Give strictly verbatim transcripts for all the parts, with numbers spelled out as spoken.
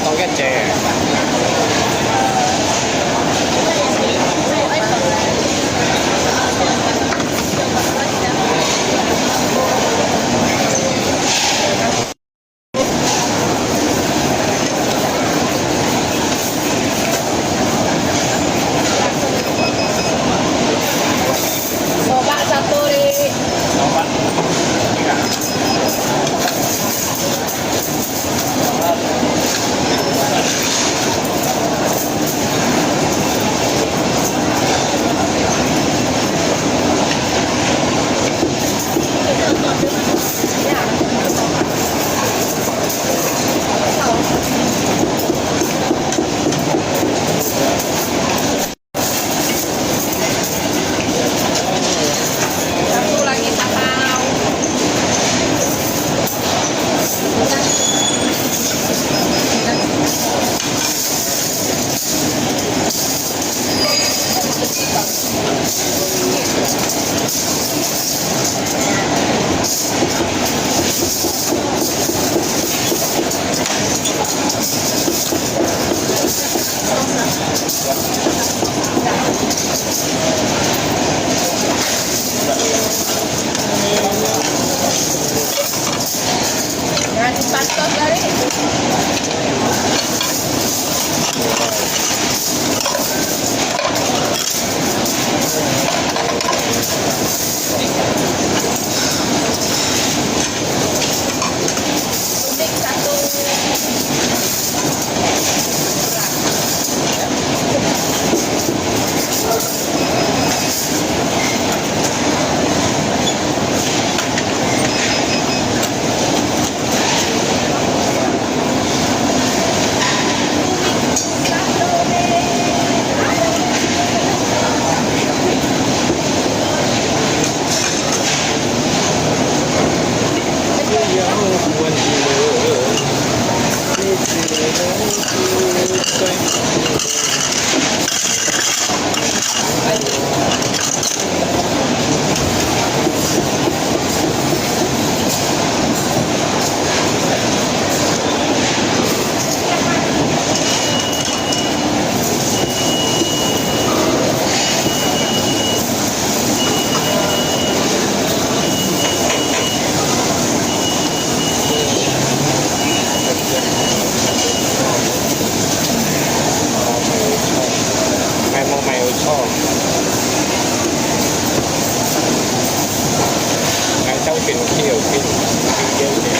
當个姐。買無買有錯。買到全去有去，有有有。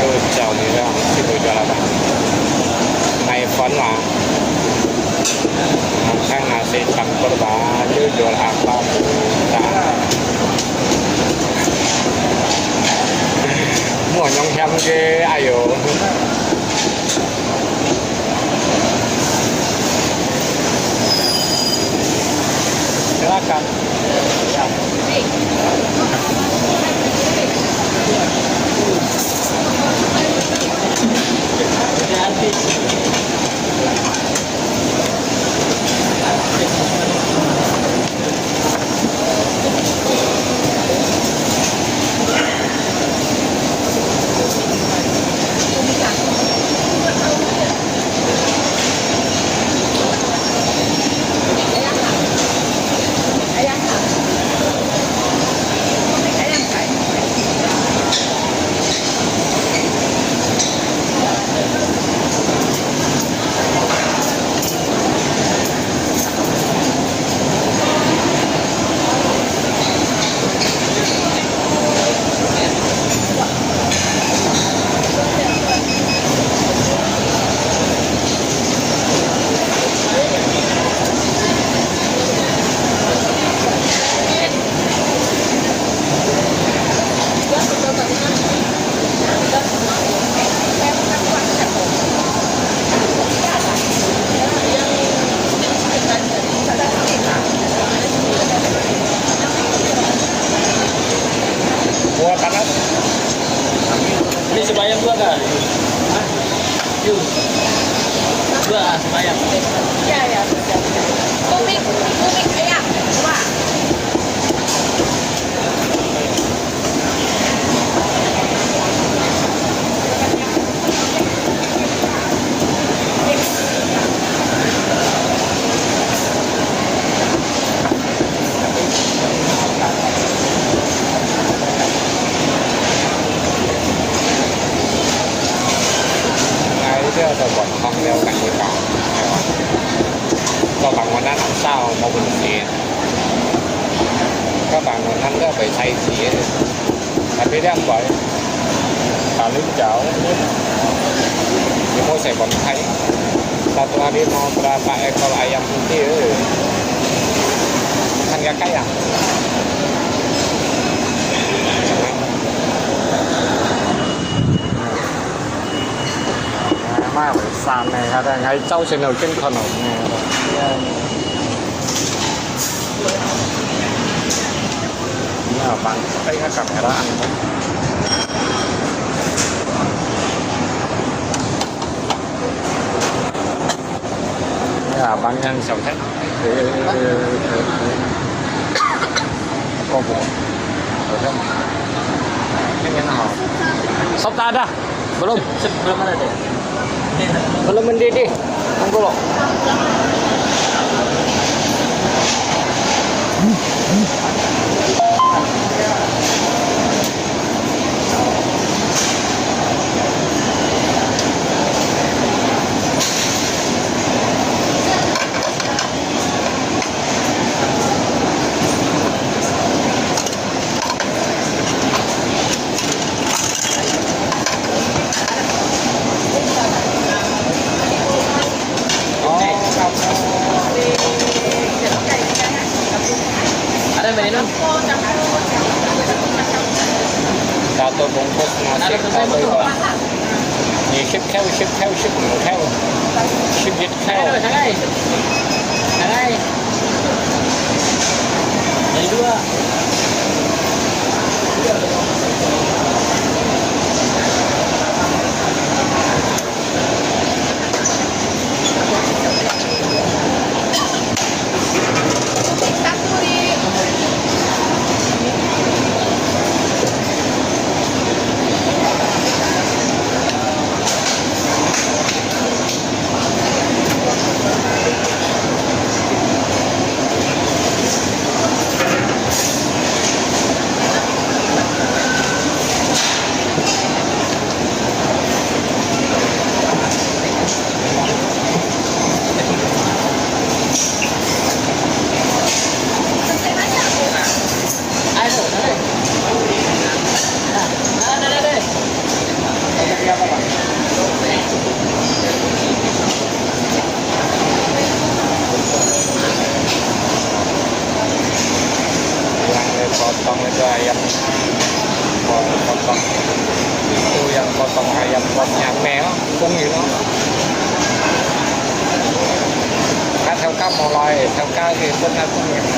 有找你了，去回家了吧？买粉啊。 Makan nasi campur ba, jujur apa pun tak. Muat nyong hiam je, ayo. Silakan. Dua, sembahyang. Ya, ya, sembahyang. Booming, booming, ayam. Dua. Ngai sia sa buat hong liao kan ika. Ko bang wan nan sao mo bun si. Ko bang wan nan liao bai sai si. Tapi liang bai. Kalau jauh. Ni mo sai buat kai. Satu hari mau berapa ekor ayam putih? Kan gak kaya. Mai bai san ne, ada ngai jauh sini ken kono. Ni abang, pai ka kamera. Ya, abang yang siapa? Eh, eh, eh, eh. Kok bu. Ini hal. Sop tak ada. Belum. Sop belum ada deh. Belum mendidih. Tunggu lo. Ada mainan. Satu bungkus nasi, satu ikan. Ni sip kau, sip kau, sip kau. Sip kau. Ada, ada. Ada. Ada dua. Yang potong itu ayam, potong, itu yang potong ayam potnya mel, kung itu. Ngat theo kap mau lai, theo kap ke pun ngat kung itu.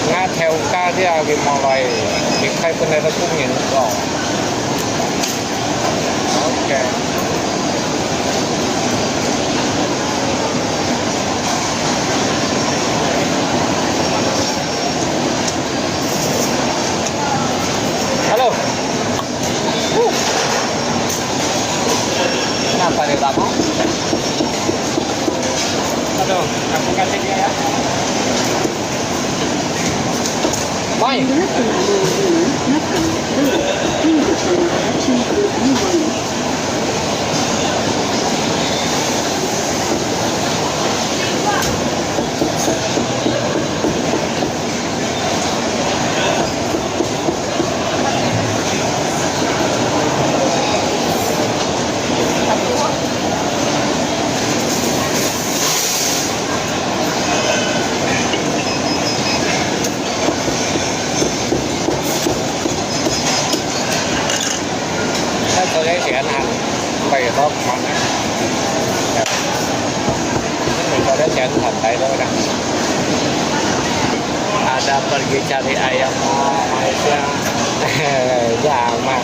Ngat theo kap dia ke mau lai, ke khai pun ngat kung itu. OK. Hello. Kenapa dia tak mau? Aduh, aku kasih dia ya. Mai. Saya soalnya sian han, pai top mana. Ini soalnya sian han, tai lo dah. Ada pergi cari ayam, oh, Malaysia. Sama.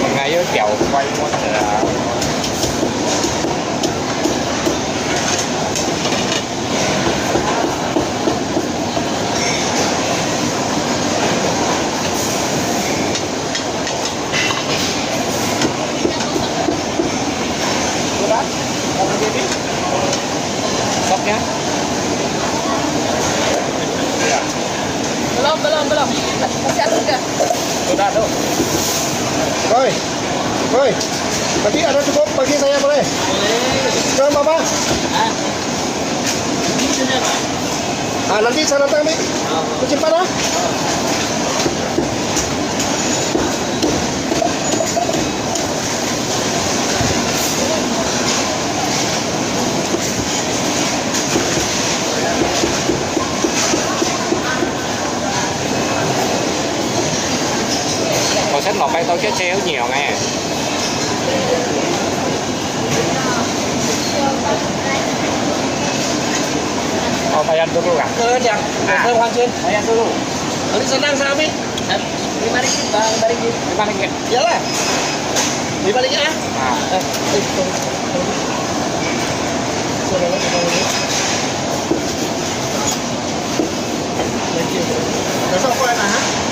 Mengayu jauh, kuai motor. Sopnya? Belum, belum, belum. Masih ada juga. Sudah, tuh. Oi, oi. Berarti ada cukup bagi saya, boleh? Boleh. Sekarang berapa? Hah? Ini sudah, Pak. Ah, nanti saya datang, Dik. Ah. Cepat, ah. 我先落去到這車有羊誒。哦，payah dulu kah? Ke yang, ke 房间。Payah dulu. Lalu senang sa kami. Lima ringgit, Bang, lima ringgit. Lima ringgit. Iyalah. Lima ringgit, ah. Ah. Eh, eh, tunggu. Tunggu. Sorry, sorry. Thank you. Besok aku nak, ha?